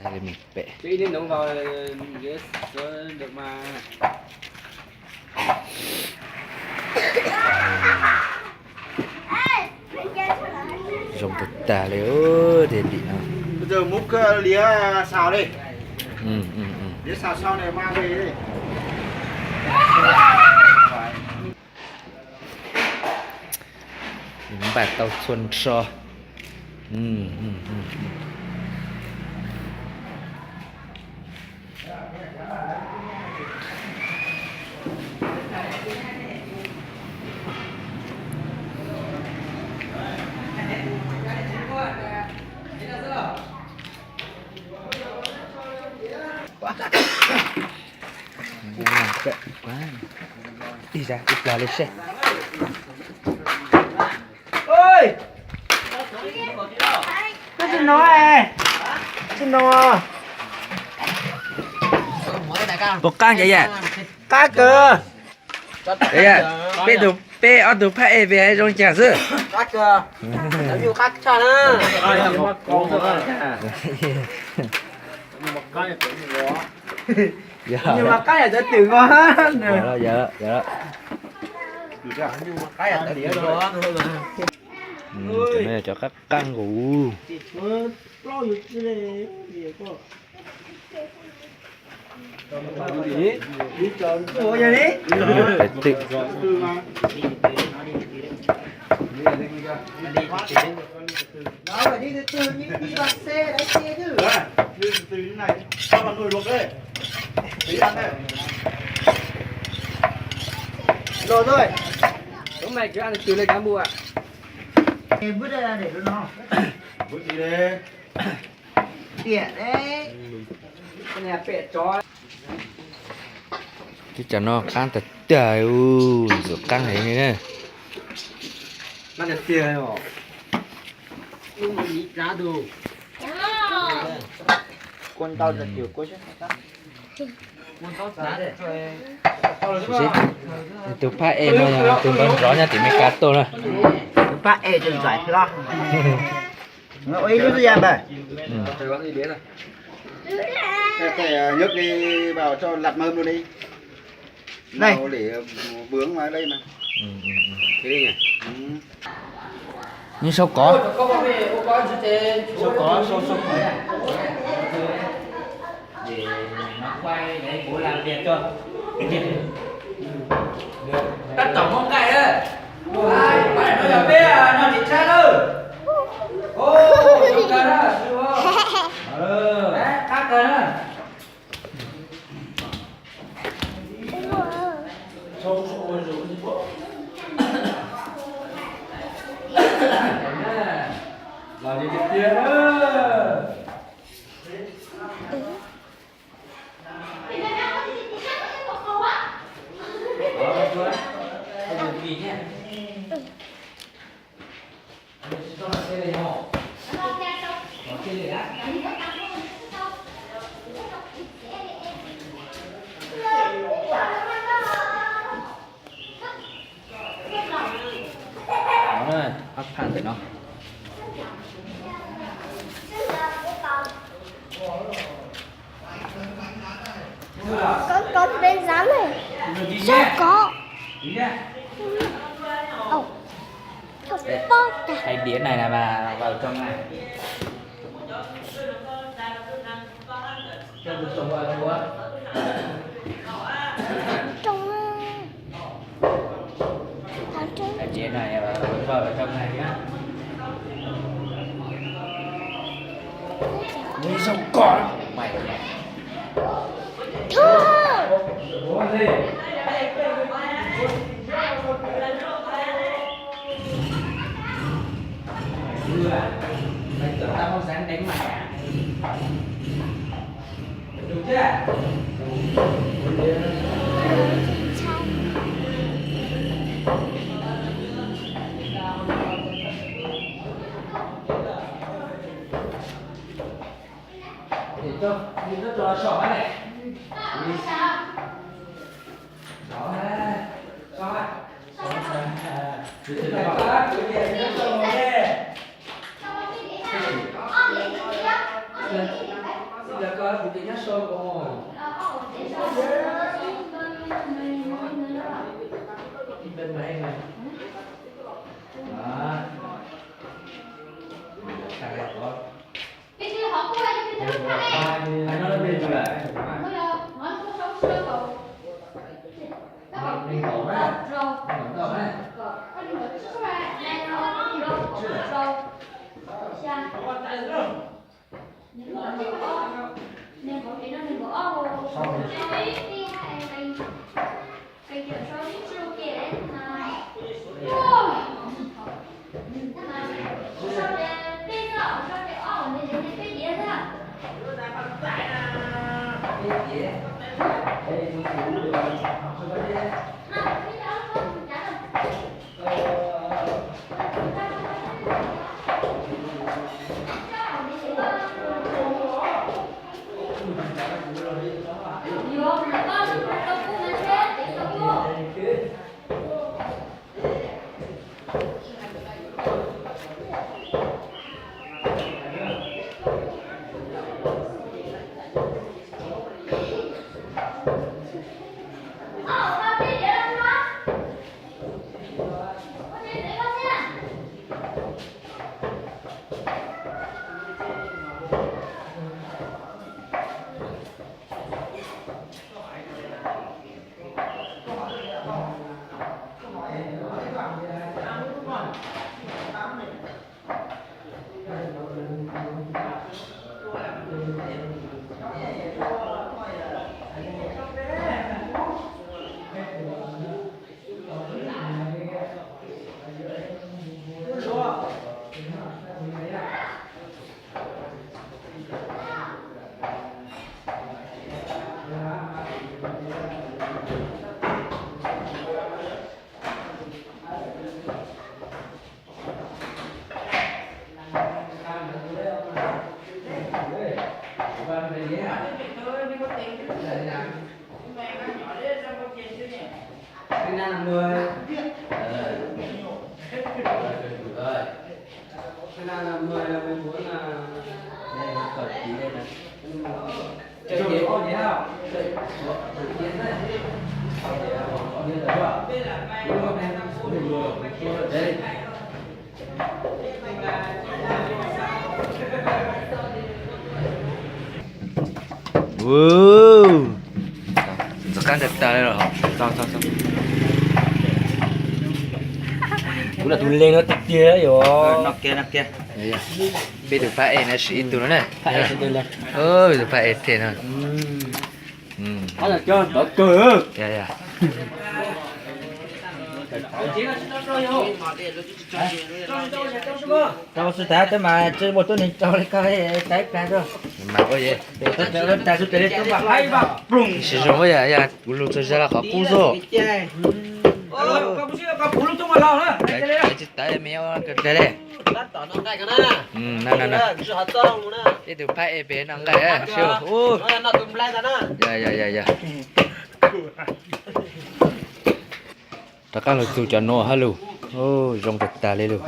Li mis pem. Cho ít nước nóng vào, dễ sớ được mà. Zoo tag tag li, tiag tiag no. Bây giờ múc, ờ, đĩa xào đi. Ừ, ừ, ừ. Đĩa xào sau này mang về đi. Npaj tau txhua nrho. Ib zag ib plag li seb. Koj tsis no, tsis no. Puas qab, Cov Yaj? Qab kawg. Peb tug, peb ob tug phab ej pem zoo cas xwb. Qab kawg. Qab tshaj na. Yog mas qab yam cov twm nqo. Yog, yog. Cov no yog cov qab qab nqus. Pem twm. Los thôi. Lub mày cứ ăn từ từ lên cán bộ ạ. Em vứt ra để tụi nó. Vứt đi đi. Tiện đấy. Con này pẹ chó. Tib cov no qab tag tag, ntxuav qab heev li na. Qab tiag tiag os. Tus sib, tus phab ej no yog tus nrov nrov nyob tim Meskas tuaj na. Tus phab ej tus ntxhais hlob. Ua ib lub xwb ya npawg. Nhấc đi vào cho lật mơm luôn đi. Đây. Màu để vướng vào đây mà. Thế đi nhỉ? Ừ. Nws sau cov. Sau cov, sau, sau cov. Để nó quay đấy, bố làm việc cho. Được. Cắt tổng móng tay á. Ai, bác nói là bé, à, nó chỉ cắt thôi. Ô, chúng ta đó, sư傅. Ờ. Đấy, cắt rồi đó. Làm gì tiệt tiệt đó. Nó áp phản để nó. Có, có bên rắn này. Sao có? Ồ, không có ta. Cái đĩa này là bà vào trong này. Trong, ờ, trong, ờ, trong. Cái đĩa này là bà vào trong này nhá. Ui, sao có mày nhỉ? Thưa. Mày tưởng tao không dám đánh mày à? Đủ chưa? Để cho, để cho nó sỏ này. Sỏ này. Sỏ này. Sỏ này. Sỏ này. Cái này là mười. Ờ. Cái này là mười là mười bốn là. Đây, nó cọc tí đây này. Cho dễ không? Dễ không? Dễ, có, có tiền đấy. Có tiền là có, có tiền là có. Đúng không em? Đây. Ntxov qab ntawd tas li los. Kuv los tus leeg no tiag tiag yom. Peb tus phab ej no sim ib tug no na. Tus phab ej thiaj no. Rau sawv daws tej mas tsis muaj tuab neeg rau li koj, tais plag rau. Mas ua tas sawv daws li tub mas haib vaj ploog. Tsis zoo yam, yam kuv lug txog zaj los qhov qub xwb. Tsis tas me nyob kawg li. Peb tus phab ej pem no nqaij. Yog, yog, yog. Rov qab lug txug cov nuav hab lug. Zoo tag tag li lug.